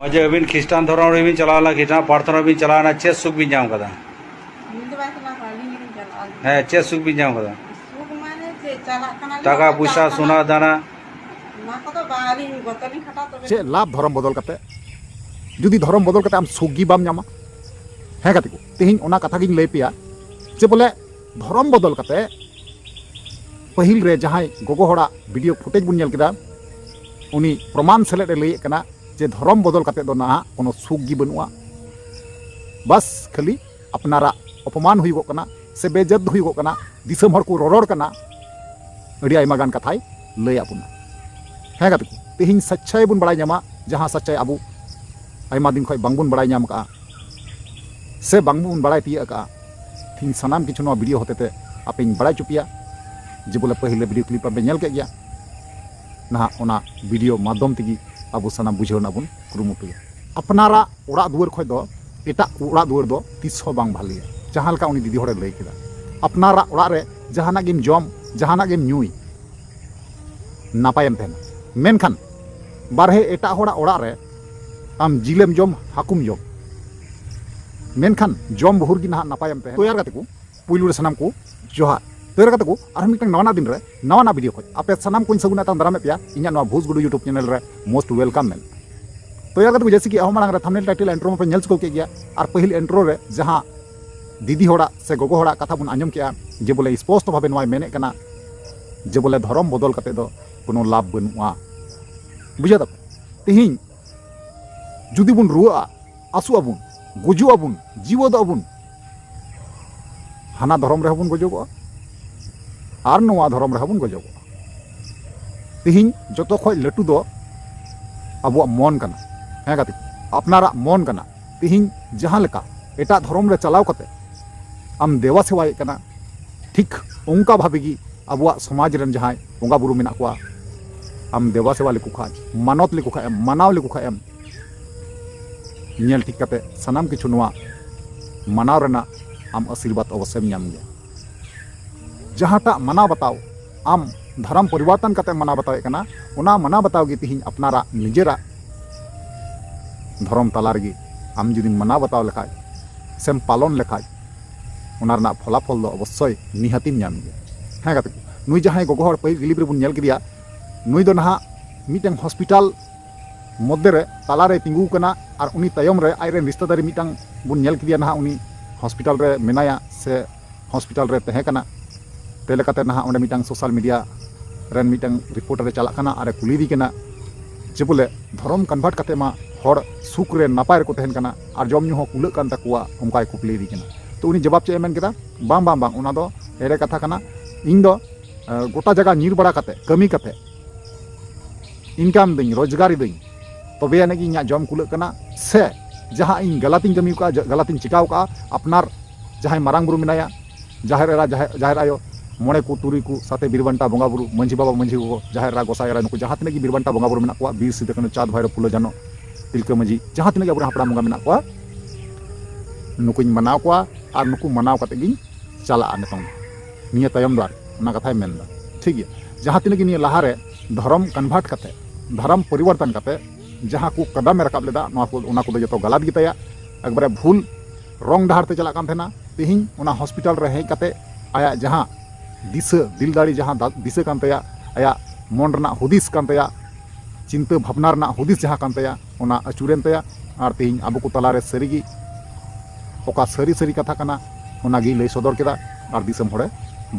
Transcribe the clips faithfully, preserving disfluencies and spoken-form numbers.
ᱱᱚᱜᱼᱚᱭ ᱡᱮ ᱟᱹᱵᱤᱱ ᱠᱷᱨᱤᱥᱴᱟᱱ ᱫᱷᱚᱨᱚᱢ ᱨᱮᱵᱤᱱ ᱪᱟᱞᱟᱣ ᱞᱮᱱᱟ, ᱠᱷᱨᱤᱥᱴᱟᱱ ᱯᱨᱟᱨᱛᱷᱚᱱᱟ ᱨᱮᱵᱤᱱ ᱪᱟᱞᱟᱣ ᱮᱱᱟ, ᱪᱮᱫ ᱥᱩᱠ ᱵᱤᱱ ᱧᱟᱢ ᱠᱟᱫᱟ? ᱩᱱᱤ ᱫᱚ ᱵᱟᱭ ᱪᱟᱞᱟᱣ ᱠᱟᱱᱟ, ᱟᱹᱞᱤᱧ ᱜᱮᱞᱤᱧ ᱪᱟᱞᱟᱜᱼᱟ᱾ ᱦᱮᱸ, ᱪᱮᱫ ᱥᱩᱠ ᱵᱤᱱ ᱧᱟᱢ ᱠᱟᱫᱟ? ᱥᱩᱠ ᱢᱟᱱᱮ ᱪᱮᱫ, ᱪᱟᱞᱟᱜ ᱠᱟᱱᱟᱞᱤᱧ, ᱴᱟᱠᱟ ᱪᱟᱞᱟᱜ ᱯᱚᱭᱥᱟ, ᱠᱟᱱᱟ᱾ ᱥᱚᱱᱟ ᱫᱟᱱᱟ᱾ ᱚᱱᱟ ᱠᱚᱫᱚ ᱵᱟᱝ, ᱟᱹᱞᱤᱧ ᱜᱚᱛᱚ ᱞᱤᱧ ᱠᱷᱟᱴᱟᱣ ᱛᱚᱵᱮ᱾ ᱪᱮᱫ ᱞᱟᱵᱷ ᱫᱷᱚᱨᱚᱢ ᱵᱚᱫᱚᱞ ᱠᱟᱛᱮ? ᱡᱩᱫᱤ ᱫᱷᱚᱨᱚᱢ ᱵᱚᱫᱚᱞ ᱠᱟᱛᱮ ᱟᱢ ᱥᱩᱠ ᱜᱮ ᱵᱟᱢ ᱧᱟᱢᱟ᱾ ᱦᱮᱸ ᱜᱟᱛᱮ ᱠᱚ, ᱛᱮᱦᱮᱧ ᱚᱱᱟ ᱠᱟᱛᱷᱟ ᱜᱤᱧ ᱞᱟᱹᱭ ᱯᱮᱭᱟ ᱡᱮ ᱵᱚᱞᱮ ᱫᱷᱚᱨᱚᱢ ᱵᱚᱫᱚᱞ ᱠᱟᱛᱮ ᱯᱟᱹᱦᱤᱞ ᱨᱮ ᱡᱟᱦᱟᱸᱭ ᱜᱚᱜᱚ ᱦᱚᱲᱟᱜ video footage ᱵᱚᱱ ᱧᱮᱞ ᱠᱮᱫᱟ, ᱩᱱᱤ ᱯᱨᱚᱢᱟᱱ ᱥᱮᱞᱮᱫ ᱮ ᱞᱟᱹᱭᱮᱫ ᱠᱟᱱᱟ ᱡᱮ ᱫᱷᱚᱨᱚᱢ ᱵᱚᱫᱚᱞ ᱠᱟᱛᱮ ᱫᱚ ᱱᱟᱦᱟᱜ ᱠᱳᱱᱳ ᱥᱩᱠ ᱜᱮ ᱵᱟᱹᱱᱩᱜᱼᱟ᱾ ᱵᱟᱥ ᱠᱷᱟᱹᱞᱤ ᱟᱯᱱᱟᱨᱟᱜ ᱚᱯᱚᱢᱟᱱ ᱦᱩᱭᱩᱜᱚᱜ ᱠᱟᱱᱟ ᱥᱮ ᱵᱮᱡᱡᱚᱛ ᱦᱩᱭᱩᱜᱚᱜ ᱠᱟᱱᱟ, ᱫᱤᱥᱚᱢ ᱦᱚᱲ ᱠᱚ ᱨᱚᱨᱚᱲ ᱠᱟᱱᱟ, ᱟᱹᱰᱤ ᱟᱭᱢᱟ ᱜᱟᱱ ᱠᱟᱛᱷᱟᱭ ᱞᱟᱹᱭᱟᱫ ᱵᱚᱱᱟ᱾ ᱦᱮᱸ ᱜᱟᱛᱮ ᱠᱚ, ᱛᱮᱦᱮᱧ ᱥᱟᱪᱪᱟᱭ ᱵᱚᱱ ᱵᱟᱲᱟᱭ ᱧᱟᱢᱟ, ᱡᱟᱦᱟᱸ ᱥᱟᱪᱪᱟᱭ ᱟᱵᱚ ᱟᱭᱢᱟ ᱫᱤᱱ ᱠᱷᱚᱱ ᱵᱟᱝᱵᱚᱱ ᱵᱟᱲᱟᱭ ᱧᱟᱢ ᱠᱟᱜᱼᱟ ᱥᱮ ᱵᱟᱝᱵᱚᱱ ᱵᱟᱲᱟᱭ ᱛᱤᱭᱟᱹᱜ ᱠᱟᱜᱼᱟ᱾ ᱛᱮᱦᱮᱧ ᱥᱟᱱᱟᱢ ᱠᱤᱪᱷᱩ ᱱᱚᱣᱟ video ᱦᱚᱛᱮᱛᱮ ᱟᱯᱮᱧ ᱵᱟᱲᱟᱭ ᱦᱚᱪᱚ ᱯᱮᱭᱟ ᱡᱮ ᱵᱚᱞᱮ ᱯᱟᱹᱦᱤᱞ video clip ᱟᱯᱮ ᱧᱮᱞ ᱠᱮᱫ ᱜᱮᱭᱟ᱾ ᱱᱟᱦᱟᱜ ᱚᱱᱟ video ᱢᱟᱫᱽᱫᱷᱚᱢ ᱛᱮᱜᱮ ᱟᱵᱚ ᱥᱟᱱᱟᱢ ᱵᱩᱡᱷᱟᱹᱣ ᱨᱮᱱᱟᱜ ᱵᱚᱱ ᱠᱩᱨᱩᱢᱩᱴᱩᱭᱟ᱾ ᱟᱯᱱᱟᱨᱟᱜ ᱚᱲᱟᱜ ᱫᱩᱣᱟᱹᱨ ᱠᱷᱚᱱ ᱫᱚ ᱮᱴᱟᱜ ᱚᱲᱟᱜ ᱫᱩᱣᱟᱹᱨ ᱫᱚ ᱛᱤᱥ ᱦᱚᱸ ᱵᱟᱝ ᱵᱷᱟᱞᱮᱭᱟ᱾ ᱡᱟᱦᱟᱸ ᱞᱮᱠᱟ ᱩᱱᱤ ᱫᱤᱫᱤ ᱦᱚᱲᱮ ᱞᱟᱹᱭ ᱠᱮᱫᱟ, ᱟᱯᱱᱟᱨᱟᱜ ᱚᱲᱟᱜ ᱨᱮ ᱡᱟᱦᱟᱱᱟᱜ ᱜᱮᱢ ᱡᱚᱢ, ᱡᱟᱦᱟᱱᱟᱜ ᱜᱮᱢ ᱧᱩᱭ, ᱱᱟᱯᱟᱭᱮᱢ ᱛᱟᱦᱮᱱᱟ᱾ ᱢᱮᱱᱠᱷᱟᱱ ᱵᱟᱨᱦᱮ ᱮᱴᱟᱜ ᱦᱚᱲᱟᱜ ᱚᱲᱟᱜ ᱨᱮ ᱟᱢ ᱡᱤᱞᱮᱢ ᱡᱚᱢ, ᱦᱟᱹᱠᱩᱢ ᱡᱚᱢ, ᱢᱮᱱᱠᱷᱟᱱ ᱡᱚᱢ ᱵᱷᱳᱨ ᱜᱮ ᱱᱟᱦᱟᱜ ᱱᱟᱯᱟᱭᱮᱢ ᱛᱟᱦᱮᱱᱟ᱾ ᱛᱚ ᱭᱟᱨ ᱜᱟᱛᱮ ᱠᱚ, ᱯᱩᱭᱞᱩ ᱨᱮ ᱥᱟᱱᱟᱢ ᱠᱚ ᱡᱚᱦᱟᱨ᱾ ᱛᱚ ᱭᱟᱨ ᱜᱟᱛᱮ ᱠᱚ, ᱟᱨᱦᱚᱸ ᱢᱤᱫᱴᱟᱝ ᱱᱟᱣᱟᱱᱟᱜ ᱫᱤᱱ ᱨᱮ ᱱᱟᱣᱟᱱᱟᱜ video ᱠᱷᱚᱱ ᱟᱯᱮ ᱥᱟᱱᱟᱢ ᱠᱚᱧ ᱥᱟᱹᱜᱩᱱ ᱟᱛᱟᱝ ᱫᱟᱨᱟᱢᱮᱫ ᱯᱮᱭᱟ ᱤᱧᱟᱹᱜ ᱱᱚᱣᱟ ᱵᱷᱩᱥ ᱜᱩᱰᱩ YouTube channel ᱨᱮ most welcome ᱢᱮᱱ᱾ ᱛᱚ ᱭᱟᱨ ᱜᱟᱛᱮ ᱠᱚ, ᱡᱮᱭᱥᱮ ᱠᱤ ᱮᱦᱚᱵ ᱢᱟᱲᱟᱝ ᱨᱮ thumbnail title intro ᱢᱟᱯᱮ ᱧᱮᱞ ᱪᱩᱠᱟᱹᱣ ᱠᱮᱫ ᱜᱮᱭᱟ, ᱟᱨ ᱯᱟᱹᱦᱤᱞ intro ᱨᱮ ᱡᱟᱦᱟᱸ ᱫᱤᱫᱤ ᱦᱚᱲᱟᱜ ᱥᱮ ᱜᱚᱜᱚ ᱦᱚᱲᱟᱜ ᱠᱟᱛᱷᱟ ᱵᱚᱱ ᱟᱸᱡᱚᱢ ᱠᱮᱜᱼᱟ ᱡᱮ ᱵᱚᱞᱮ ᱥᱯᱚᱥᱴᱚ ᱵᱷᱟᱵᱮ ᱱᱚᱣᱟᱭ ᱢᱮᱱᱮᱫ ᱠᱟᱱᱟ ᱡᱮ ᱵᱚᱞᱮ ᱫᱷᱚᱨᱚᱢ ᱵᱚᱫᱚᱞ ᱠᱟᱛᱮ ᱫᱚ ᱠᱳᱱᱳ ᱞᱟᱵᱷ ᱵᱟᱹᱱᱩᱜᱼᱟ᱾ ᱵᱩᱡᱷᱟᱹᱣ ᱫᱟᱯᱮ? ᱛᱮᱦᱮᱧ ᱡᱩᱫᱤ ᱵᱚᱱ ᱨᱩᱣᱟᱹᱜᱼᱟ, ᱟᱹᱥᱩᱜ ᱟᱵᱚᱱ, ᱜᱩᱡᱩᱜ ᱟᱵᱚᱱ, ᱡᱤᱣᱮᱫᱚᱜ ᱟᱵᱚᱱ, ᱦᱟᱱᱟ ᱫᱷᱚᱨᱚᱢ ᱨᱮᱦᱚᱸ ᱵᱚᱱ ᱜᱚᱡᱚᱜᱚᱜᱼᱟ ᱟᱨ ᱱᱚᱣᱟ ᱫᱷᱚᱨᱚᱢ ᱨᱮᱦᱚᱸ ᱵᱚᱱ ᱜᱚᱡᱚᱜᱚᱜᱼᱟ᱾ ᱛᱮᱦᱮᱧ ᱡᱚᱛᱚ ᱠᱷᱚᱡ ᱞᱟᱹᱴᱩ ᱫᱚ ᱟᱵᱚᱣᱟᱜ ᱢᱚᱱ ᱠᱟᱱᱟ᱾ ᱦᱮᱸ ᱜᱟᱛᱮ, ᱟᱯᱱᱟᱨᱟᱜ ᱢᱚᱱ ᱠᱟᱱᱟ᱾ ᱛᱮᱦᱮᱧ ᱡᱟᱦᱟᱸ ᱞᱮᱠᱟ ᱮᱴᱟᱜ ᱫᱷᱚᱨᱚᱢ ᱨᱮ ᱪᱟᱞᱟᱣ ᱠᱟᱛᱮ ᱟᱢ ᱫᱮᱵᱟ ᱥᱮᱵᱟᱭᱮᱫ ᱠᱟᱱᱟ, ᱴᱷᱤᱠ ᱚᱱᱠᱟ ᱵᱷᱟᱵᱮ ᱜᱮ ᱟᱵᱚᱣᱟᱜ ᱥᱚᱢᱟᱡᱽ ᱨᱮᱱ ᱡᱟᱦᱟᱸᱭ ᱵᱚᱸᱜᱟ ᱵᱩᱨᱩ ᱢᱮᱱᱟᱜ ᱠᱚᱣᱟ, ᱟᱢ ᱫᱮᱵᱟ ᱥᱮᱵᱟ ᱞᱮᱠᱚ ᱠᱷᱟᱡ, ᱢᱟᱱᱚᱛ ᱞᱮᱠᱚ ᱠᱷᱟᱡ ᱮᱢ, ᱢᱟᱱᱟᱣ ᱞᱮᱠᱚ ᱠᱷᱟᱡ ᱮᱢ, ᱧᱮᱞ ᱴᱷᱤᱠ ᱠᱟᱛᱮ ᱥᱟᱱᱟᱢ ᱠᱤᱪᱷᱩ ᱱᱚᱣᱟ ᱢᱟᱱᱟᱣ ᱨᱮᱱᱟᱜ ᱟᱢ ᱟᱥᱤᱨᱵᱟᱫᱽ ᱚᱵᱚᱥᱥᱚᱭᱮᱢ ᱧᱟᱢ ᱜᱮᱭᱟ᱾ ᱡᱟᱦᱟᱸᱴᱟᱜ ᱢᱟᱱᱟᱣ ᱵᱟᱛᱟᱣ ᱟᱢ ᱫᱷᱚᱨᱚᱢ ᱯᱚᱨᱤᱵᱚᱨᱛᱚᱱ ᱠᱟᱛᱮ ᱢᱟᱱᱟᱣ ᱵᱟᱛᱟᱣᱮᱫ ᱠᱟᱱᱟ, ᱚᱱᱟ ᱢᱟᱱᱟᱣ ᱵᱟᱛᱟᱣ ᱜᱮ ᱛᱤᱦᱤᱧ ᱟᱯᱱᱟᱨᱟᱜ ᱱᱤᱡᱮᱨᱟᱜ ᱫᱷᱚᱨᱚᱢ ᱛᱟᱞᱟ ᱨᱮᱜᱮ ᱟᱢ ᱡᱩᱫᱤᱢ ᱢᱟᱱᱟᱣ ᱵᱟᱛᱟᱣ ᱞᱮᱠᱷᱟᱡ ᱥᱮᱢ ᱯᱟᱞᱚᱱ ᱞᱮᱠᱷᱟᱡ, ᱚᱱᱟ ᱨᱮᱱᱟᱜ ᱯᱷᱚᱞᱟᱯᱷᱚᱞ ᱫᱚ ᱚᱵᱚᱥᱥᱳᱭ ᱱᱤᱦᱟᱹᱛᱤᱢ ᱧᱟᱢ ᱜᱮᱭᱟ᱾ ᱦᱮᱸ ᱜᱟᱛᱮ ᱠᱚ, ᱱᱩᱭ ᱡᱟᱦᱟᱸᱭ ᱜᱚᱜᱚ ᱦᱚᱲ ᱯᱟᱹᱦᱤᱞ ᱠᱞᱤᱯ ᱨᱮᱵᱚᱱ ᱧᱮᱞ ᱠᱮᱫᱮᱭᱟ, ᱱᱩᱭ ᱫᱚ ᱱᱟᱦᱟᱜ ᱢᱤᱫᱴᱟᱝ ᱦᱚᱥᱯᱤᱴᱟᱞ ᱢᱚᱫᱽᱫᱷᱮ ᱨᱮ ᱛᱟᱞᱟᱨᱮᱭ ᱛᱤᱸᱜᱩ ᱠᱟᱱᱟ, ᱟᱨ ᱩᱱᱤ ᱛᱟᱭᱚᱢ ᱨᱮ ᱟᱡ ᱨᱮᱱ ᱨᱤᱥᱛᱟᱹᱫᱟᱨᱤ ᱢᱤᱫᱴᱟᱝ ᱵᱚᱱ ᱧᱮᱞ ᱠᱮᱫᱮᱭᱟ ᱱᱟᱦᱟᱜ, ᱩᱱᱤ ᱦᱚᱥᱯᱤᱴᱟᱞ ᱨᱮ ᱢᱮᱱᱟᱭᱟ ᱥᱮ ᱦᱚᱥᱯᱤᱴᱟᱞ ᱨᱮ ᱛᱟᱦᱮᱸ ᱠᱟᱱᱟ᱾ ᱛᱮ ᱞᱮᱠᱟᱛᱮ ᱱᱟᱦᱟᱜ ᱚᱸᱰᱮ ᱢᱤᱫᱴᱟᱝ ᱥᱳᱥᱟᱞ ᱢᱤᱰᱤᱭᱟ ᱨᱮᱱ ᱢᱤᱫᱴᱟᱝ ᱨᱤᱯᱳᱨᱴᱟᱨ ᱮ ᱪᱟᱞᱟᱜ ᱠᱟᱱᱟ ᱟᱨ ᱮ ᱠᱩᱞᱤᱭᱮᱫᱮ ᱠᱟᱱᱟ ᱡᱮ ᱵᱚᱞᱮ ᱫᱷᱚᱨᱚᱢ ᱠᱚᱱᱵᱷᱟᱨᱴ ᱠᱟᱛᱮ ᱢᱟ ᱦᱚᱲ ᱥᱩᱠ ᱨᱮ ᱱᱟᱯᱟᱭ ᱨᱮᱠᱚ ᱛᱟᱦᱮᱱ ᱠᱟᱱᱟ ᱟᱨ ᱡᱚᱢ ᱧᱩ ᱦᱚᱸ ᱠᱩᱞᱟᱹᱜ ᱠᱟᱱ ᱛᱟᱠᱚᱣᱟ, ᱚᱱᱠᱟᱭ ᱠᱩᱠᱞᱤᱭᱮᱫᱮ ᱠᱟᱱᱟ᱾ ᱛᱚ ᱩᱱᱤ ᱡᱚᱵᱟᱵ ᱪᱮᱫ ᱮ ᱢᱮᱱ ᱠᱮᱫᱟ? ᱵᱟᱝ, ᱵᱟᱝ, ᱵᱟᱝ, ᱚᱱᱟ ᱫᱚ ᱮᱲᱮ ᱠᱟᱛᱷᱟ ᱠᱟᱱᱟ᱾ ᱤᱧ ᱫᱚ ᱮ, ᱜᱚᱴᱟ ᱡᱟᱭᱜᱟ ᱧᱤᱨ ᱵᱟᱲᱟ ᱠᱟᱛᱮ, ᱠᱟᱹᱢᱤ ᱠᱟᱛᱮ ᱤᱱᱠᱟᱢ ᱫᱟᱹᱧ, ᱨᱳᱡᱽᱜᱟᱨ ᱫᱟᱹᱧ, ᱛᱚᱵᱮ ᱟᱹᱱᱤᱡ ᱜᱮ ᱤᱧᱟᱹᱜ ᱡᱚᱢ ᱠᱩᱞᱟᱹᱜ ᱠᱟᱱᱟ᱾ ᱥᱮ ᱡᱟᱦᱟᱸ ᱤᱧ ᱜᱟᱞᱟᱛᱤᱧ ᱠᱟᱹᱢᱤ ᱟᱠᱟᱫᱼᱟ, ᱜᱟᱞᱟᱛᱤᱧ ᱪᱤᱠᱟᱹᱣ ᱟᱠᱟᱫᱼᱟ, ᱟᱯᱱᱟᱨ ᱡᱟᱦᱟᱸᱭ ᱢᱟᱨᱟᱝ ᱵᱩᱨᱩ ᱢᱮᱱᱟᱭᱟ, ᱡᱟᱦᱮᱨ ᱮᱨᱟ, ᱡᱟᱦᱮᱨ, ᱡᱟᱦᱮᱨ ᱟᱭᱳ, ᱢᱚᱬᱮ ᱠᱚ ᱛᱩᱨᱩᱭ ᱠᱚ ᱥᱟᱛᱮ ᱵᱤᱨ ᱵᱟᱱᱴᱟ ᱵᱚᱸᱜᱟ ᱵᱩᱨᱩ, ᱢᱟᱹᱡᱷᱤ ᱵᱟᱵᱟ, ᱢᱟᱹᱡᱷᱤ ᱜᱚᱜᱚ, ᱡᱟᱦᱮᱨ ᱮᱨᱟ, ᱜᱚᱸᱥᱟᱭ ᱮᱨᱟ, ᱱᱩᱠᱩ ᱡᱟᱦᱟᱸ ᱛᱤᱱᱟᱹᱜ ᱜᱮ ᱵᱤᱨ ᱵᱟᱱᱴᱟ ᱵᱚᱸᱜᱟ ᱵᱩᱨᱩ ᱢᱮᱱᱟᱜ ᱠᱚᱣᱟ, ᱵᱤᱨ ᱥᱤᱫᱩ ᱠᱟᱹᱱᱦᱩ, ᱪᱟᱸᱫᱽ ᱵᱷᱟᱭᱨᱳ, ᱯᱷᱩᱞᱳ ᱡᱷᱟᱱᱳ, ᱛᱤᱞᱠᱟᱹ ᱢᱟᱹᱡᱷᱤ, ᱡᱟᱦᱟᱸ ᱛᱤᱱᱟᱹᱜ ᱜᱮ ᱟᱵᱚᱨᱮᱱ ᱦᱟᱯᱲᱟᱢ ᱵᱚᱸᱜᱟ ᱢᱮᱱᱟᱜ ᱠᱚᱣᱟ, ᱱᱩᱠᱩᱧ ᱢᱟᱱᱟᱣ ᱠᱚᱣᱟ ᱟᱨ ᱱᱩᱠᱩ ᱢᱟᱱᱟᱣ ᱠᱟᱛᱮ ᱜᱤᱧ ᱪᱟᱞᱟᱜᱼᱟ᱾ ᱱᱤᱛᱚᱝ ᱫᱚ, ᱱᱤᱭᱟᱹ ᱛᱟᱭᱚᱢ ᱫᱚ ᱟᱨ ᱚᱱᱟ ᱠᱟᱛᱷᱟᱭ ᱢᱮᱱᱫᱟ᱾ ᱴᱷᱤᱠ ᱜᱮᱭᱟ, ᱡᱟᱦᱟᱸ ᱛᱤᱱᱟᱹᱜ ᱜᱮ ᱱᱤᱭᱟᱹ ᱞᱟᱦᱟᱨᱮ ᱫᱷᱚᱨᱚᱢ ᱠᱚᱱᱵᱷᱟᱨᱴ ᱠᱟᱛᱮ, ᱫᱷᱚᱨᱚᱢ ᱯᱚᱨᱤᱵᱚᱨᱛᱚᱱ ᱠᱟᱛᱮ ᱡᱟᱦᱟᱸ ᱠᱚ ᱠᱟᱫᱟᱢ ᱮ ᱨᱟᱠᱟᱵ ᱞᱮᱫᱟ, ᱱᱚᱣᱟ ᱠᱚ, ᱚᱱᱟ ᱠᱚᱫᱚ ᱡᱚᱛᱚ ᱜᱟᱞᱟᱛ ᱜᱮᱛᱟᱭᱟ, ᱮᱠᱵᱟᱨᱮ ᱵᱷᱩᱞ ᱨᱚᱝ ᱰᱟᱦᱟᱨ ᱛᱮ ᱪᱟᱞᱟᱜ ᱠᱟᱱ ᱛᱟᱦᱮᱱᱟ᱾ ᱛᱮᱦᱮᱧ ᱚᱱᱟ ᱦᱚᱥᱯᱤᱴᱟᱞ ᱨᱮ ᱦᱮᱡ ᱠᱟᱛᱮ ᱟᱭᱟᱜ ᱡᱟᱦᱟᱸ ᱫᱤᱥᱟᱹ ᱫᱤᱞ ᱫᱟᱲᱮ, ᱡᱟᱦᱟᱸ ᱫᱟ-, ᱫᱤᱥᱟᱹ ᱠᱟᱱ ᱛᱟᱭᱟ, ᱟᱭᱟᱜ ᱢᱚᱱ ᱨᱮᱱᱟᱜ ᱦᱩᱫᱤᱥ ᱠᱟᱱ ᱛᱟᱭᱟ, ᱪᱤᱱᱛᱟᱹ ᱵᱷᱟᱵᱽᱱᱟ ᱨᱮᱱᱟᱜ ᱦᱩᱫᱤᱥ ᱡᱟᱦᱟᱸ ᱠᱟᱱ ᱛᱟᱭᱟ, ᱚᱱᱟ ᱟᱹᱪᱩᱨᱮᱱ ᱛᱟᱭᱟ᱾ ᱟᱨ ᱛᱮᱦᱮᱧ ᱟᱵᱚ ᱠᱚ ᱛᱟᱞᱟᱨᱮ ᱥᱟᱹᱨᱤᱜᱮ ᱚᱠᱟ ᱥᱟᱹᱨᱤ ᱥᱟᱹᱨᱤ ᱠᱟᱛᱷᱟ ᱠᱟᱱᱟ, ᱚᱱᱟᱜᱮ ᱞᱟᱹᱭ ᱥᱚᱫᱚᱨ ᱠᱮᱫᱟ ᱟᱨ ᱫᱤᱥᱚᱢ ᱦᱚᱲᱮ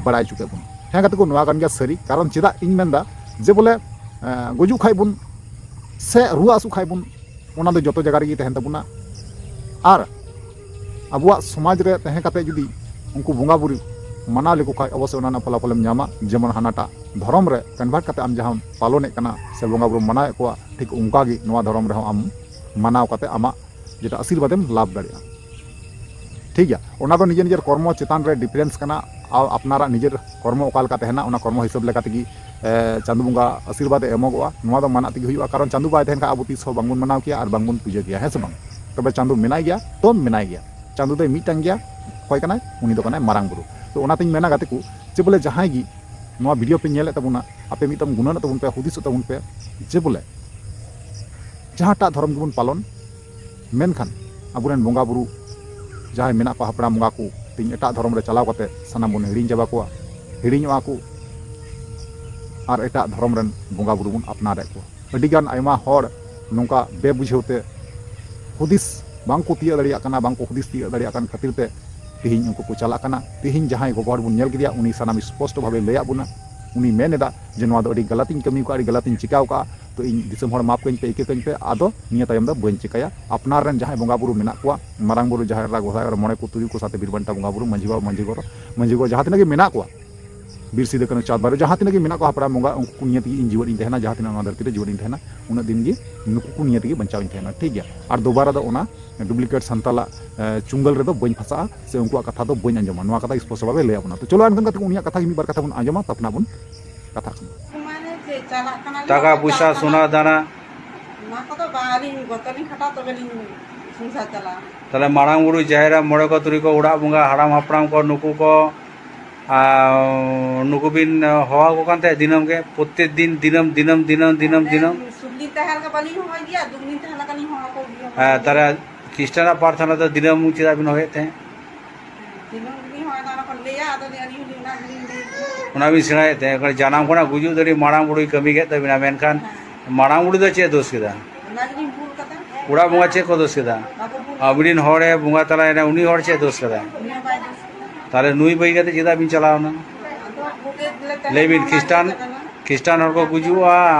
ᱵᱟᱲᱟᱭ ᱦᱚᱪᱚ ᱠᱮᱫ ᱵᱚᱱᱟ᱾ ᱦᱮᱸ ᱜᱟᱛᱮ ᱠᱚ, ᱱᱚᱣᱟ ᱠᱟᱱ ᱜᱮᱭᱟ ᱥᱟᱹᱨᱤ᱾ ᱠᱟᱨᱚᱱ ᱪᱮᱫᱟᱜ ᱤᱧ ᱢᱮᱱᱫᱟ ᱡᱮ ᱵᱚᱞᱮ, ᱮᱸ, ᱜᱩᱡᱩᱜ ᱠᱷᱟᱡ ᱵᱚᱱ ᱥᱮ ᱨᱩᱣᱟᱹ ᱦᱟᱹᱥᱩᱜ ᱠᱷᱟᱡ ᱵᱚᱱ, ᱚᱱᱟ ᱫᱚ ᱡᱚᱛᱚ ᱡᱟᱭᱜᱟ ᱨᱮᱜᱮ ᱛᱟᱦᱮᱱ ᱛᱟᱵᱚᱱᱟ᱾ ᱟᱨ ᱟᱵᱚᱣᱟᱜ ᱥᱚᱢᱟᱡᱽ ᱨᱮ ᱛᱟᱦᱮᱸ ᱠᱟᱛᱮ ᱡᱩᱫᱤ ᱩᱱᱠᱩ ᱵᱚᱸᱜᱟ ᱵᱩᱨᱩ ᱢᱟᱱᱟᱣ ᱞᱮᱠᱚ ᱠᱷᱟᱡ, ᱚᱵᱚᱥᱥᱳᱭ ᱚᱱᱟ ᱨᱮᱱᱟᱜ ᱯᱷᱚᱞᱟᱯᱷᱚᱞᱮᱢ ᱧᱟᱢᱟ᱾ ᱡᱮᱢᱚᱱ ᱦᱟᱱᱟᱴᱟᱜ ᱫᱷᱚᱨᱚᱢ ᱨᱮ ᱠᱚᱱᱵᱷᱟᱨᱴ ᱠᱟᱛᱮ ᱟᱢ ᱡᱟᱦᱟᱸᱢ ᱯᱟᱞᱚᱱᱮᱫ ᱠᱟᱱᱟ ᱥᱮ ᱵᱚᱸᱜᱟ ᱵᱩᱨᱩᱢ ᱢᱟᱱᱟᱣᱮᱫ ᱠᱚᱣᱟ, ᱴᱷᱤᱠ ᱚᱱᱠᱟ ᱜᱮ ᱱᱚᱣᱟ ᱫᱷᱚᱨᱚᱢ ᱨᱮᱦᱚᱸ ᱟᱢ ᱢᱟᱱᱟᱣ ᱠᱟᱛᱮ ᱟᱢᱟᱜ ᱡᱮᱴᱟ ᱟᱥᱤᱨᱵᱟᱫᱮᱢ ᱞᱟᱵᱷ ᱫᱟᱲᱮᱭᱟᱜᱼᱟ᱾ ᱴᱷᱤᱠ ᱜᱮᱭᱟ, ᱚᱱᱟ ᱫᱚ ᱱᱤᱡᱮᱨ ᱱᱤᱡᱮᱨ ᱠᱚᱨᱢᱚ ᱪᱮᱛᱟᱱ ᱨᱮ ᱰᱤᱯᱷᱟᱨᱮᱱᱥ ᱠᱟᱱᱟ᱾ ᱟᱨ ᱟᱯᱱᱟᱨᱟᱜ ᱱᱤᱡᱮᱨ ᱠᱚᱨᱢᱚ ᱚᱠᱟ ᱞᱮᱠᱟ ᱛᱟᱦᱮᱱᱟ, ᱚᱱᱟ ᱠᱚᱨᱢᱚ ᱦᱤᱥᱟᱹᱵ ᱞᱮᱠᱟ ᱛᱮᱜᱮ, ᱮ, ᱪᱟᱸᱫᱳ ᱵᱚᱸᱜᱟ ᱟᱥᱤᱨᱵᱟᱫᱽ ᱮ ᱮᱢᱚᱜᱚᱜᱼᱟ᱾ ᱱᱚᱣᱟ ᱫᱚ ᱢᱟᱱᱟᱜ ᱛᱮᱜᱮ ᱦᱩᱭᱩᱜᱼᱟ, ᱠᱟᱨᱚᱱ ᱪᱟᱸᱫᱳ ᱵᱟᱭ ᱛᱟᱦᱮᱱ ᱠᱷᱟᱱ ᱟᱵᱚ ᱛᱤᱥ ᱦᱚᱸ ᱵᱟᱝᱵᱚᱱ ᱢᱟᱱᱟᱣ ᱠᱮᱭᱟ ᱟᱨ ᱵᱟᱝᱵᱚᱱ ᱯᱩᱡᱟᱹ ᱠᱮᱭᱟ, ᱦᱮᱸ ᱥᱮ ᱵᱟᱝ? ᱛᱚᱵᱮ ᱪᱟᱸᱫᱳ ᱢᱮᱱᱟᱭ ᱜᱮᱭᱟ ᱛᱚ ᱢᱮᱱᱟᱭ ᱜᱮᱭᱟ᱾ ᱪᱟᱸᱫᱳ ᱫᱚᱭ ᱢᱤᱫᱴᱟᱝ ᱜᱮᱭᱟ᱾ ᱚᱠᱚᱭ ᱠᱟᱱᱟᱭ? ᱩᱱᱤ ᱫᱚ ᱠᱟᱱᱟᱭ ᱢᱟᱨᱟᱝ ᱵᱩᱨᱩ᱾ ᱛᱚ ᱚᱱᱟᱛᱤᱧ ᱢᱮᱱᱟ ᱜᱟᱛᱮ ᱠᱚ, ᱡᱮ ᱵᱚᱞᱮ ᱡᱟᱦᱟᱸᱭ ᱜᱮ ᱱᱚᱣᱟ ᱵᱷᱤᱰᱤᱭᱳ ᱯᱮ ᱧᱮᱞᱮᱫ ᱛᱟᱵᱚᱱᱟ, ᱟᱯᱮ ᱢᱤᱫᱴᱟᱝ ᱜᱩᱱᱟᱹᱱᱚᱜ ᱛᱟᱵᱚᱱ ᱯᱮ, ᱦᱩᱫᱤᱥᱚᱜ ᱛᱟᱵᱚᱱ ᱯᱮ, ᱡᱮ ᱵᱚᱞᱮ ᱡᱟᱦᱟᱸᱴᱟᱜ ᱫᱷᱚᱨᱚᱢ ᱜᱮᱵᱚᱱ ᱯᱟᱞᱚᱱ, ᱢᱮᱱᱠᱷᱟᱱ ᱟᱵᱚᱨᱮᱱ ᱵᱚᱸᱜᱟ ᱵᱩᱨᱩ ᱡᱟᱦᱟᱸᱭ ᱢᱮᱱᱟᱜ ᱠᱚᱣᱟ, ᱦᱟᱯᱲᱟᱢ ᱵᱚᱸᱜᱟ ᱠᱚ, ᱛᱮᱦᱮᱧ ᱮᱴᱟᱜ ᱫᱷᱚᱨᱚᱢ ᱨᱮ ᱪᱟᱞᱟᱣ ᱠᱟᱛᱮ ᱥᱟᱱᱟᱢ ᱵᱚᱱ ᱦᱤᱲᱤᱧ ᱪᱟᱵᱟ ᱠᱚᱣᱟ, ᱦᱤᱲᱤᱧᱚᱜᱼᱟ ᱠᱚ᱾ ᱟᱨ ᱮᱴᱟᱜ ᱫᱷᱚᱨᱚᱢ ᱨᱮᱱ ᱵᱚᱸᱜᱟ ᱵᱩᱨᱩ ᱵᱚᱱ ᱟᱯᱱᱟᱨᱮᱫ ᱠᱚᱣᱟ᱾ ᱟᱹᱰᱤᱜᱟᱱ ᱟᱭᱢᱟ ᱦᱚᱲ ᱱᱚᱝᱠᱟ ᱵᱮᱵᱩᱡᱷᱟᱹᱣ ᱛᱮ ᱦᱩᱫᱤᱥ ᱵᱟᱝ ᱠᱚ ᱛᱤᱭᱟᱹᱜ ᱫᱟᱲᱮᱭᱟᱜ ᱠᱟᱱᱟ, ᱵᱟᱝ ᱠᱚ ᱦᱩᱫᱤᱥ ᱛᱤᱭᱟᱹᱜ ᱫᱟᱲᱮᱭᱟᱜ ᱠᱟᱱ ᱠᱷᱟᱹᱛᱤᱨ ᱛᱮ ᱛᱮᱦᱮᱧ ᱩᱱᱠᱩ ᱠᱚ ᱪᱟᱞᱟᱜ ᱠᱟᱱᱟ᱾ ᱛᱮᱦᱮᱧ ᱡᱟᱦᱟᱸᱭ ᱜᱚᱜᱚ ᱦᱚᱲ ᱵᱚᱱ ᱧᱮᱞ ᱠᱮᱫᱮᱭᱟ, ᱩᱱᱤ ᱥᱟᱱᱟᱢ ᱥᱯᱚᱥᱴᱚ ᱵᱷᱟᱵᱮ ᱞᱟᱹᱭᱟᱫ ᱵᱚᱱᱟ᱾ ᱩᱱᱤ ᱢᱮᱱ ᱮᱫᱟ ᱡᱮ, "ᱱᱚᱣᱟ ᱫᱚ ᱟᱹᱰᱤ ᱜᱟᱞᱟᱛᱤᱧ ᱠᱟᱹᱢᱤ ᱠᱟᱜᱼᱟ, ᱟᱹᱰᱤ ᱜᱟᱞᱟᱛᱤᱧ ᱪᱤᱠᱟᱹᱣ ᱠᱟᱜᱼᱟ, ᱛᱚ ᱤᱧ ᱫᱤᱥᱚᱢ ᱦᱚᱲ ᱢᱟᱯ ᱠᱟᱹᱧ ᱯᱮ, ᱤᱠᱟᱹ ᱠᱟᱹᱧ ᱯᱮ, ᱟᱫᱚ ᱱᱤᱭᱟᱹ ᱛᱟᱭᱚᱢ ᱫᱚ ᱵᱟᱹᱧ ᱪᱤᱠᱟᱹᱭᱟ, ᱟᱯᱱᱟᱨ ᱨᱮᱱ ᱡᱟᱦᱟᱸᱭ ᱵᱚᱸᱜᱟ ᱵᱩᱨᱩ ᱢᱮᱱᱟᱜ ᱠᱚᱣᱟ, ᱢᱟᱨᱟᱝ ᱵᱩᱨᱩ, ᱡᱟᱦᱮᱨ ᱮᱨᱟ, ᱜᱚᱸᱥᱟᱭ ᱮᱨᱟ, ᱢᱚᱬᱮ ᱠᱚ, ᱛᱩᱨᱩᱭ ᱠᱚ ᱥᱟᱶᱛᱮ ᱵᱤᱨ ᱵᱟᱱᱴᱟ ᱵᱚᱸᱜᱟ ᱵᱩᱨᱩ, ᱢᱟᱹᱡᱷᱤ ᱵᱟᱵᱟ, ᱢᱟᱹᱡᱷᱤ ᱜᱚᱨᱚ, ᱢᱟᱹᱡᱷᱤ ᱜᱚᱨᱚ ᱡᱟᱦᱟᱸ ᱛᱤᱱᱟᱹᱜ ᱜᱮ ᱢᱮᱱᱟᱜ ᱠᱚᱣᱟ, ᱵᱤᱨ ᱥᱤᱫᱟᱹ ᱠᱟᱹᱱᱦᱩ ᱪᱟᱸᱫ ᱵᱷᱟᱭᱨᱳ ᱡᱟᱦᱟᱸ ᱛᱤᱱᱟᱹᱜ ᱜᱮ ᱢᱮᱱᱟᱜ ᱠᱚᱣᱟ ᱦᱟᱯᱲᱟᱢ ᱵᱚᱸᱜᱟ, ᱩᱱᱠᱩ ᱠᱚ ᱱᱤᱭᱟᱹ ᱛᱮᱜᱮ ᱤᱧ ᱡᱤᱣᱮᱫ ᱤᱧ ᱛᱟᱦᱮᱱᱟ, ᱡᱟᱦᱟᱸ ᱛᱤᱱᱟᱹᱜ ᱱᱚᱣᱟ ᱫᱷᱟᱹᱨᱛᱤ ᱨᱮ ᱡᱤᱣᱮᱫ ᱤᱧ ᱛᱟᱦᱮᱱᱟ, ᱩᱱᱟᱹᱜ ᱫᱤᱱ ᱜᱮ ᱱᱩᱠᱩ ᱠᱚ ᱱᱤᱭᱟᱹ ᱛᱮᱜᱮ ᱵᱟᱧᱪᱟᱣ ᱤᱧ ᱛᱟᱦᱮᱱᱟ, ᱴᱷᱤᱠ ᱜᱮᱭᱟ? ᱟᱨ ᱫᱩᱵᱟᱨᱟ ᱫᱚ ᱚᱱᱟ ᱰᱩᱯᱞᱤᱠᱮᱴ ᱥᱟᱱᱛᱟᱞᱟᱜ, ᱮ, ᱪᱩᱝᱜᱟᱹᱞ ᱨᱮᱫᱚ ᱵᱟᱹᱧ ᱯᱷᱟᱥᱟᱜᱼᱟ, ᱥᱮ ᱩᱱᱠᱩᱣᱟᱜ ᱠᱟᱛᱷᱟ ᱫᱚ ᱵᱟᱹᱧ ᱟᱸᱡᱚᱢᱟ᱾ ᱱᱚᱣᱟ ᱠᱟᱛᱷᱟ ᱥᱯᱚᱥᱴᱚ ᱵᱷᱟᱵᱮ ᱞᱟᱹᱭᱟᱵᱚᱱᱟ᱾ ᱛᱚ ᱪᱚᱞᱚ ᱮᱱᱠᱷᱟᱱ ᱠᱟᱛᱮ ᱩᱱᱤᱭᱟᱜ ᱠᱟᱛᱷᱟ ᱜᱮ ᱢᱤᱫ ᱵᱟᱨ ᱠᱟᱛᱷᱟ ᱵᱚᱱ ᱟᱸᱡᱚᱢᱟ, ᱛᱟᱨᱯᱚᱨ ᱱᱟᱜ ᱵᱚᱱ ᱠᱟᱛᱷᱟᱜ ᱠᱟᱱᱟ᱾ ᱢᱟᱱᱮ ᱪᱮᱫ ᱪᱟᱞᱟᱜ ᱠᱟᱱᱟᱞᱤᱧ, ᱴᱟᱠᱟ ᱯᱚᱭᱥᱟ, ᱪᱟᱞᱟᱜ ᱠᱟᱱᱟ᱾ ᱥᱚᱱᱟ ᱫᱟᱱᱟ᱾ ᱚᱱᱟ ᱠᱚᱫᱚ ᱵᱟᱝ, ᱟᱹᱞᱤᱧ ᱜᱚᱛᱚᱞᱤᱧ ᱠᱷᱟᱴᱟᱣ ᱛᱚᱵᱮ ᱞᱤᱧ ᱥᱚᱝᱥᱟᱨ ᱪᱟᱞᱟᱣᱟ᱾ ᱛᱟᱦᱞᱮ ᱢᱟᱨᱟᱝ ᱵᱩᱨᱩ, ᱡᱟᱦᱮᱨ ᱟᱭᱳ, ᱢᱚᱬᱮ ᱠᱚ, ᱛᱩᱨᱩᱭ ᱠᱚ, ᱚᱲᱟᱜ ᱵᱚᱸᱜᱟ, ᱦᱟᱲᱟᱢ ᱦᱟᱯᱲᱟᱢ ᱠᱚ, ᱱᱩᱠᱩ ᱠᱚ, ᱟᱨ ᱱᱩᱠᱩ ᱵᱤᱱ ᱦᱚᱦᱚ ᱟᱠᱚ ᱠᱟᱱ ᱛᱟᱦᱮᱸᱫ ᱫᱤᱱᱟᱹᱢ ᱜᱮ, ᱯᱨᱚᱛᱛᱮᱠ ᱫᱤᱱ, ᱫᱤᱱᱟᱹᱢ, ᱫᱤᱱᱟᱹᱢ, ᱫᱤᱱᱟᱹᱢ, ᱫᱤᱱᱟᱹᱢ, ᱫᱤᱱᱟᱹᱢ᱾ ᱥᱩᱠ ᱞᱤᱧ ᱛᱟᱦᱮᱸ ᱞᱮᱱᱠᱷᱟᱱ ᱵᱟᱹᱞᱤᱧ ᱦᱚᱦᱚᱭ ᱜᱮᱭᱟ, ᱫᱩᱠ ᱞᱤᱧ ᱛᱟᱦᱮᱸ ᱞᱮᱱᱠᱷᱟᱱ ᱞᱤᱧ ᱦᱚᱦᱚ ᱟᱠᱚ ᱜᱮᱭᱟ᱾ ᱦᱮᱸ, ᱛᱟᱦᱞᱮ ᱠᱷᱨᱤᱥᱴᱟᱱᱟᱜ ᱯᱨᱟᱨᱛᱷᱚᱱᱟ ᱫᱚ ᱫᱤᱱᱟᱹᱢ ᱪᱮᱫᱟᱜ ᱵᱤᱱ ᱦᱚᱦᱚᱭᱮᱫ ᱛᱟᱦᱮᱸᱫ? ᱫᱤᱱᱟᱹᱢ ᱜᱮᱞᱤᱧ ᱦᱚᱦᱚᱭᱮᱫᱟ, ᱚᱱᱟ ᱠᱚ ᱞᱟᱹᱭᱟ, ᱟᱫᱚ ᱟᱹᱞᱤᱧ ᱦᱚᱸᱞᱤᱧ ᱚᱱᱟ ᱜᱮᱞᱤᱧ ᱞᱟᱹᱭ ᱠᱮᱫᱟ᱾ ᱚᱱᱟ ᱵᱤᱱ ᱥᱮᱬᱟᱭᱮᱫ ᱛᱟᱦᱮᱸᱫ, ᱡᱟᱱᱟᱢ ᱠᱷᱚᱱᱟᱜ ᱜᱩᱡᱩᱜ ᱫᱷᱟᱹᱵᱤᱡ ᱢᱟᱨᱟᱝ ᱵᱩᱨᱩᱭ ᱠᱟᱹᱢᱤ ᱠᱮᱫ ᱛᱟᱹᱵᱤᱱᱟ, ᱢᱮᱱᱠᱷᱟᱱ ᱦᱮᱸ᱾ ᱢᱟᱨᱟᱝ ᱵᱩᱨᱩ ᱫᱚ ᱪᱮᱫ ᱫᱳᱥ ᱠᱮᱫᱟ? ᱚᱱᱟ ᱜᱮᱞᱤᱧ ᱵᱷᱩᱞ ᱠᱟᱫᱟ᱾ ᱚᱲᱟᱜ ᱵᱚᱸᱜᱟ ᱪᱮᱫ ᱠᱚ ᱫᱳᱥ ᱠᱮᱫᱟ? ᱵᱟᱠᱚ ᱵᱷᱩᱞ ᱟᱵᱤᱱ ᱦᱚᱲᱮ ᱵᱚᱸᱜᱟ ᱛᱟᱞᱟᱭᱮᱱᱟ, ᱩᱱᱤ ᱦᱚᱲ ᱪᱮᱫ ᱫᱳᱥ ᱠᱮᱫᱟ? ᱩᱱᱤ ᱦᱚᱸ ᱵᱟᱭ ᱫᱳᱥ ᱠᱟᱫᱟ᱾ ᱛᱟᱦᱞᱮ ᱱᱩᱭ ᱵᱟᱹᱜᱤ ᱠᱟᱛᱮ ᱪᱮᱫᱟᱜ ᱵᱤᱱ ᱪᱟᱞᱟᱣ ᱮᱱᱟ? ᱟᱫᱚ ᱵᱷᱩᱞ ᱞᱮ ᱛᱟᱦᱮᱸ ᱞᱟᱹᱭ ᱵᱤᱱ, ᱠᱟᱱᱟ, ᱠᱷᱨᱤᱥᱴᱟᱱ, ᱚᱱᱟ ᱜᱮ ᱠᱟᱱᱟ᱾ ᱠᱷᱨᱤᱥᱴᱟᱱ ᱦᱚᱲ ᱠᱚ ᱜᱩᱡᱩᱜᱼᱟ,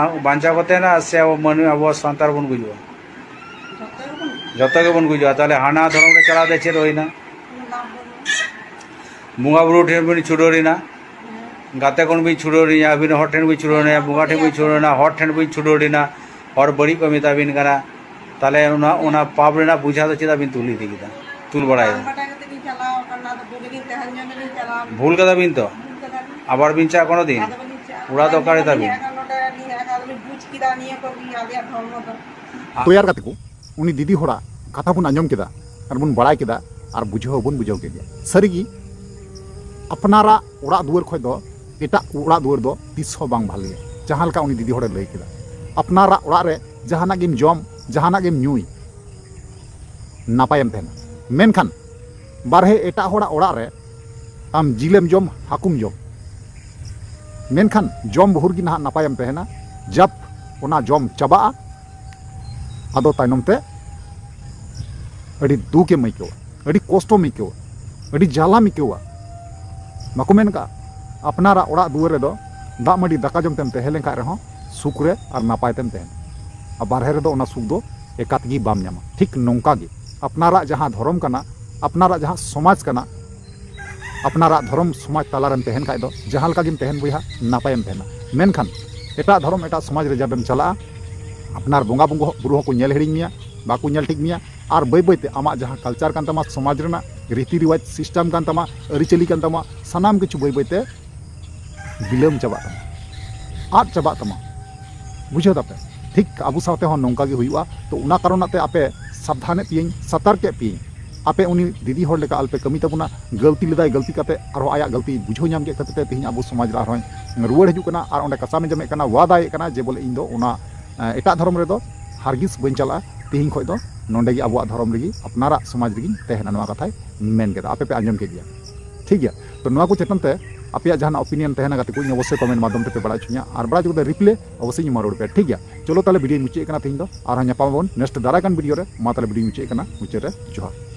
ᱵᱟᱧᱪᱟᱣ ᱠᱚ ᱛᱟᱦᱮᱱᱟ, ᱥᱮ ᱟᱵᱚ ᱢᱟᱹᱱᱢᱤ, ᱟᱵᱚ ᱥᱟᱱᱛᱟᱲ ᱵᱚᱱ ᱜᱩᱡᱩᱜᱼᱟ? ᱡᱚᱛᱚ ᱜᱮᱵᱚᱱ ᱜᱩᱡᱩᱜᱼᱟ᱾ ᱛᱟᱦᱞᱮ ᱦᱟᱱᱟ ᱫᱷᱚᱨᱚᱢ ᱨᱮ ᱪᱟᱞᱟᱣ ᱠᱟᱛᱮ ᱪᱮᱫ ᱦᱩᱭᱱᱟ? ᱞᱟᱵᱷ ᱵᱟᱹᱱᱩᱜᱼᱟ᱾ ᱵᱚᱸᱜᱟ ᱵᱩᱨᱩ ᱴᱷᱮᱱ ᱵᱤᱱ ᱪᱷᱩᱰᱟᱹᱨ ᱮᱱᱟ, ᱦᱮᱸ᱾ ᱜᱟᱛᱮ ᱠᱷᱚᱱ ᱵᱤᱱ ᱪᱷᱩᱰᱟᱹᱨ ᱮᱱᱟ, ᱟᱹᱵᱤᱱ ᱦᱚᱲ ᱴᱷᱮᱱ ᱵᱤᱱ ᱪᱷᱩᱰᱟᱹᱨ ᱮᱱᱟ, ᱵᱚᱸᱜᱟ ᱴᱷᱮᱱ ᱵᱤᱱ ᱪᱷᱩᱰᱟᱹᱨ ᱮᱱᱟ, ᱦᱚᱲ ᱴᱷᱮᱱ ᱵᱤᱱ ᱪᱷᱩᱰᱟᱹᱨ ᱮᱱᱟ, ᱦᱚᱲ ᱵᱟᱹᱲᱤᱡ ᱠᱚ ᱢᱮᱛᱟ ᱵᱤᱱ ᱠᱟᱱᱟ᱾ ᱛᱟᱦᱞᱮ ᱚᱱᱟ, ᱚᱱᱟ ᱯᱟᱯ ᱨᱮᱱᱟᱜ ᱵᱩᱡᱷᱟ ᱫᱚ ᱪᱮᱫᱟᱜ ᱵᱤᱱ ᱛᱩᱞ ᱤᱫᱤ ᱠᱮᱫᱟ, ᱛᱩᱞ ᱵᱟᱲᱟᱭᱮᱫᱟ? ᱵᱟᱝ ᱵᱟᱰᱟᱭ ᱠᱟᱛᱮ ᱞᱤᱧ ᱪᱟᱞᱟᱣ ᱟᱠᱟᱱᱟ, ᱟᱫᱚ ᱵᱩᱜᱤ ᱞᱤᱧ ᱛᱟᱦᱮᱸ ᱧᱚᱜ ᱞᱤᱧ ᱪᱟᱞᱟᱣ ᱮᱱᱟ᱾ ᱵᱷᱩᱞ ᱠᱟᱫᱟ ᱵᱤᱱ ᱛᱚ? ᱵᱷᱩᱞ ᱠᱟᱫᱟ ᱞᱤᱧ᱾ ᱟᱵᱟᱨ ᱵᱤᱱ ᱪᱟᱜ ᱠᱳᱱᱳ ᱫᱤᱱ? ᱟᱫᱚ ᱵᱟᱹᱞᱤᱧ ᱪᱟᱜᱼᱟ᱾ ᱚᱲᱟᱜ ᱫᱚ ᱚᱠᱟᱨᱮ ᱛᱟᱵᱤᱱ? ᱟᱹᱞᱤᱧ ᱦᱮᱡ ᱟᱠᱟᱱᱟ ᱱᱚᱰᱮ, ᱟᱹᱞᱤᱧ ᱦᱮᱡ ᱟᱠᱟᱱᱟ, ᱟᱫᱚ ᱞᱤᱧ ᱵᱩᱡᱽ ᱠᱮᱫᱟ ᱱᱤᱭᱟᱹ ᱠᱚᱜᱮ ᱟᱞᱮᱭᱟᱜ ᱫᱷᱚᱨᱢᱚ ᱫᱚ᱾ ᱛᱚᱭᱟᱨ ᱠᱟᱛᱮ ᱠᱚ ᱩᱱᱤ ᱫᱤᱫᱤ ᱦᱚᱲᱟᱜ ᱠᱟᱛᱷᱟ ᱵᱚᱱ ᱟᱸᱡᱚᱢ ᱠᱮᱫᱟ ᱟᱨ ᱵᱚᱱ ᱵᱟᱲᱟᱭ ᱠᱮᱫᱟ ᱟᱨ ᱵᱩᱡᱷᱟᱹᱣ ᱦᱚᱸᱵᱚᱱ ᱵᱩᱡᱷᱟᱹᱣ ᱠᱮᱫ ᱜᱮᱭᱟ᱾ ᱥᱟᱹᱨᱤᱜᱮ ᱟᱯᱱᱟᱨᱟᱜ ᱚᱲᱟᱜ ᱫᱩᱣᱟᱹᱨ ᱠᱷᱚᱱ ᱫᱚ ᱮᱴᱟᱜ ᱚᱲᱟᱜ ᱫᱩᱣᱟᱹᱨ ᱫᱚ ᱛᱤᱥ ᱦᱚᱸ ᱵᱟᱝ ᱵᱷᱟᱞᱮᱭᱟ᱾ ᱡᱟᱦᱟᱸ ᱞᱮᱠᱟ ᱩᱱᱤ ᱫᱤᱫᱤ ᱦᱚᱲᱮ ᱞᱟᱹᱭ ᱠᱮᱫᱟ, ᱟᱯᱱᱟᱨᱟᱜ ᱚᱲᱟᱜ ᱨᱮ ᱡᱟᱦᱟᱱᱟᱜ ᱜᱮᱢ ᱡᱚᱢ, ᱡᱟᱦᱟᱱᱟᱜ ᱜᱮᱢ ᱧᱩᱭ, ᱱᱟᱯᱟᱭᱮᱢ ᱛᱟᱦᱮᱱᱟ᱾ ᱢᱮᱱᱠᱷᱟᱱ ᱵᱟᱨᱦᱮ ᱮᱴᱟᱜ ᱦᱚᱲᱟᱜ ᱚᱲᱟᱜ ᱨᱮ ᱟᱢ ᱡᱤᱞᱮᱢ ᱡᱚᱢ, ᱦᱟᱹᱠᱩᱢ ᱡᱚᱢ, ᱢᱮᱱᱠᱷᱟᱱ ᱡᱚᱢ ᱵᱷᱳᱨ ᱜᱮ ᱱᱟᱦᱟᱜ ᱱᱟᱯᱟᱭᱮᱢ ᱛᱟᱦᱮᱱᱟ, ᱡᱟᱵ ᱚᱱᱟ ᱡᱚᱢ ᱪᱟᱵᱟᱜᱼᱟ, ᱟᱫᱚ ᱛᱟᱭᱱᱚᱢ ᱛᱮ ᱟᱹᱰᱤ ᱫᱩᱠᱮᱢ ᱟᱹᱭᱠᱟᱹᱣᱟ, ᱟᱹᱰᱤ ᱠᱚᱥᱴᱚᱢ ᱟᱹᱭᱠᱟᱹᱣᱟ, ᱟᱹᱰᱤ ᱡᱟᱞᱟᱢ ᱟᱹᱭᱠᱟᱹᱣᱟ᱾ ᱵᱟᱠᱚ ᱢᱮᱱ ᱠᱟᱜᱼᱟ, ᱟᱯᱱᱟᱨᱟᱜ ᱚᱲᱟᱜ ᱫᱩᱣᱟᱹᱨ ᱨᱮᱫᱚ ᱫᱟᱜ ᱢᱟᱹᱰᱤ ᱫᱟᱠᱟ ᱡᱚᱢ ᱛᱮᱢ ᱛᱟᱦᱮᱸ ᱞᱮᱱᱠᱷᱟᱡ ᱨᱮᱦᱚᱸ ᱥᱩᱠ ᱨᱮ ᱟᱨ ᱱᱟᱯᱟᱭ ᱛᱮᱢ ᱛᱟᱦᱮᱱᱟ, ᱟᱨ ᱵᱟᱨᱦᱮ ᱨᱮᱫᱚ ᱚᱱᱟ ᱥᱩᱠ ᱫᱚ ᱮᱠᱟᱛ ᱜᱮ ᱵᱟᱢ ᱧᱟᱢᱟ᱾ ᱴᱷᱤᱠ ᱱᱚᱝᱠᱟ ᱜᱮ ᱟᱯᱱᱟᱨᱟᱜ ᱡᱟᱦᱟᱸ ᱫᱷᱚᱨᱚᱢ ᱠᱟᱱᱟ, ᱟᱯᱱᱟᱨᱟᱜ ᱡᱟᱦᱟᱸ ᱥᱚᱢᱟᱡᱽ ᱠᱟᱱᱟ, ᱟᱯᱱᱟᱨᱟᱜ ᱫᱷᱚᱨᱚᱢ ᱥᱚᱢᱟᱡᱽ ᱛᱟᱞᱟᱨᱮᱢ ᱛᱟᱦᱮᱱ ᱠᱷᱟᱡ ᱫᱚ ᱡᱟᱦᱟᱸ ᱞᱮᱠᱟ ᱜᱮᱢ ᱛᱟᱦᱮᱱ ᱵᱚᱭᱦᱟ, ᱱᱟᱯᱟᱭᱮᱢ ᱛᱟᱦᱮᱱᱟ᱾ ᱢᱮᱱᱠᱷᱟᱱ ᱮᱴᱟᱜ ᱫᱷᱚᱨᱚᱢ, ᱮᱴᱟᱜ ᱥᱚᱢᱟᱡᱽ ᱨᱮ ᱡᱟᱵᱮᱢ ᱪᱟᱞᱟᱜᱼᱟ, ᱟᱯᱱᱟᱨ ᱵᱚᱸᱜᱟ ᱵᱩᱨᱩ ᱦᱚᱸᱠᱚ ᱧᱮᱞ ᱦᱤᱲᱤᱧ ᱢᱮᱭᱟ, ᱵᱟᱠᱚ ᱧᱮᱞ ᱴᱷᱤᱠ ᱢᱮᱭᱟ, ᱟᱨ ᱵᱟᱹᱭ ᱵᱟᱹᱭᱛᱮ ᱟᱢᱟᱜ ᱡᱟᱦᱟᱸ ᱠᱟᱞᱪᱟᱨ ᱠᱟᱱ ᱛᱟᱢᱟ, ᱥᱚᱢᱟᱡᱽ ᱨᱮᱱᱟᱜ ᱨᱤᱛᱤ ᱨᱮᱣᱟᱡᱽ ᱥᱤᱥᱴᱮᱢ ᱠᱟᱱ ᱛᱟᱢᱟ, ᱟᱹᱨᱤᱪᱟᱹᱞᱤ ᱠᱟᱱ ᱛᱟᱢᱟ, ᱥᱟᱱᱟᱢ ᱠᱤᱪᱷᱩ ᱵᱟᱹᱭ ᱵᱟᱹᱭᱛᱮ ᱵᱤᱞᱟᱹᱢ ᱪᱟᱵᱟᱜ ᱛᱟᱢᱟ, ᱟᱫ ᱪᱟᱵᱟᱜ ᱛᱟᱢᱟ᱾ ᱵᱩᱡᱷᱟᱹᱣ ᱫᱟᱯᱮ? ᱴᱷᱤᱠ ᱟᱵᱚ ᱥᱟᱶᱛᱮ ᱦᱚᱸ ᱱᱚᱝᱠᱟ ᱜᱮ ᱦᱩᱭᱩᱜᱼᱟ᱾ ᱛᱚ ᱚᱱᱟ ᱠᱟᱨᱚᱱᱟᱜ ᱛᱮ ᱟᱯᱮ ᱥᱟᱵᱫᱷᱟᱱᱮᱫ ᱯᱮᱭᱟᱹᱧ, ᱥᱚᱛᱚᱨᱠᱮᱫ ᱯᱮᱭᱟᱹᱧ, ᱟᱯᱮ ᱩᱱᱤ ᱫᱤᱫᱤ ᱦᱚᱲ ᱞᱮᱠᱟ ᱟᱞᱚᱯᱮ ᱠᱟᱹᱢᱤ ᱛᱟᱵᱚᱱᱟ᱾ ᱜᱟᱹᱞᱛᱤ ᱞᱮᱫᱟᱭ, ᱜᱟᱹᱞᱛᱤ ᱠᱟᱛᱮ ᱟᱨᱦᱚᱸ ᱟᱭᱟᱜ ᱜᱟᱹᱞᱛᱤ ᱵᱩᱡᱷᱟᱹᱣ ᱧᱟᱢ ᱠᱮᱫ ᱠᱷᱟᱹᱛᱤᱨ ᱛᱮ ᱛᱮᱦᱮᱧ ᱟᱵᱚ ᱥᱚᱢᱟᱡᱽ ᱨᱮ ᱟᱨᱦᱚᱸᱭ ᱨᱩᱣᱟᱹᱲ ᱦᱤᱡᱩᱜ ᱠᱟᱱᱟ ᱟᱨ ᱚᱸᱰᱮ ᱠᱟᱥᱟᱢᱮ ᱡᱚᱢᱮᱫ ᱠᱟᱱᱟ, ᱣᱟᱫᱟᱭᱮᱫ ᱠᱟᱱᱟ ᱡᱮ ᱵᱚᱞᱮ ᱤᱧ ᱫᱚ ᱚᱱᱟ, ᱮ, ᱮᱴᱟᱜ ᱫᱷᱚᱨᱚᱢ ᱨᱮᱫᱚ ᱦᱟᱨᱜᱤᱥ ᱵᱟᱹᱧ ᱪᱟᱞᱟᱜᱼᱟ, ᱛᱮᱦᱮᱧ ᱠᱷᱚᱱ ᱫᱚ ᱱᱚᱸᱰᱮ ᱜᱮ ᱟᱵᱚᱣᱟᱜ ᱫᱷᱚᱨᱚᱢ ᱨᱮᱜᱮ ᱟᱯᱱᱟᱨᱟᱜ ᱥᱚᱢᱟᱡᱽ ᱨᱮᱜᱮᱧ ᱛᱟᱦᱮᱱᱟ᱾ ᱱᱚᱣᱟ ᱠᱟᱛᱷᱟᱭ ᱢᱮᱱ ᱠᱮᱫᱟ, ᱟᱯᱮ ᱯᱮ ᱟᱸᱡᱚᱢ ᱠᱮᱫ ᱜᱮᱭᱟ, ᱴᱷᱤᱠ ᱜᱮᱭᱟ᱾ ᱛᱚ ᱱᱚᱣᱟ ᱠᱚ ᱪᱮᱛᱟᱱ ᱛᱮ ᱟᱯᱮᱭᱟᱜ ᱡᱟᱦᱟᱱᱟᱜ opinion ᱛᱟᱦᱮᱱᱟ ᱜᱟᱛᱮ ᱠᱚ, ᱤᱧ ᱚᱵᱚᱥᱥᱳᱭ comment ᱢᱟᱫᱽᱫᱷᱚᱢ ᱛᱮᱯᱮ ᱵᱟᱲᱟᱭ ᱦᱚᱪᱚᱧᱟ, ᱟᱨ ᱵᱟᱲᱟᱭ ᱦᱚᱪᱚ ᱠᱟᱛᱮ reply ᱚᱵᱚᱥᱥᱳᱭ ᱤᱧ ᱮᱢᱟ ᱨᱩᱣᱟᱹᱲ ᱯᱮᱭᱟ, ᱴᱷᱤᱠ ᱜᱮᱭᱟ᱾ ᱪᱚᱞᱚ ᱛᱟᱦᱞᱮ video ᱧ ᱢᱩᱪᱟᱹᱫ ᱠᱟᱱᱟ ᱛᱮᱦᱮᱧ ᱫᱚ, ᱟᱨᱦᱚᱸ ᱧᱟᱯᱟᱢ ᱟᱵᱚᱱ next ᱫᱟᱨᱟᱭ ᱠᱟᱱ video ᱨᱮ᱾ ᱢᱟ ᱛᱟᱦᱞᱮ video ᱧ ᱢᱩᱪᱟᱹᱫ ᱠᱟᱱᱟ, ᱢᱩᱪᱟᱹᱫ ᱨᱮ ᱡᱚᱦᱟᱨ᱾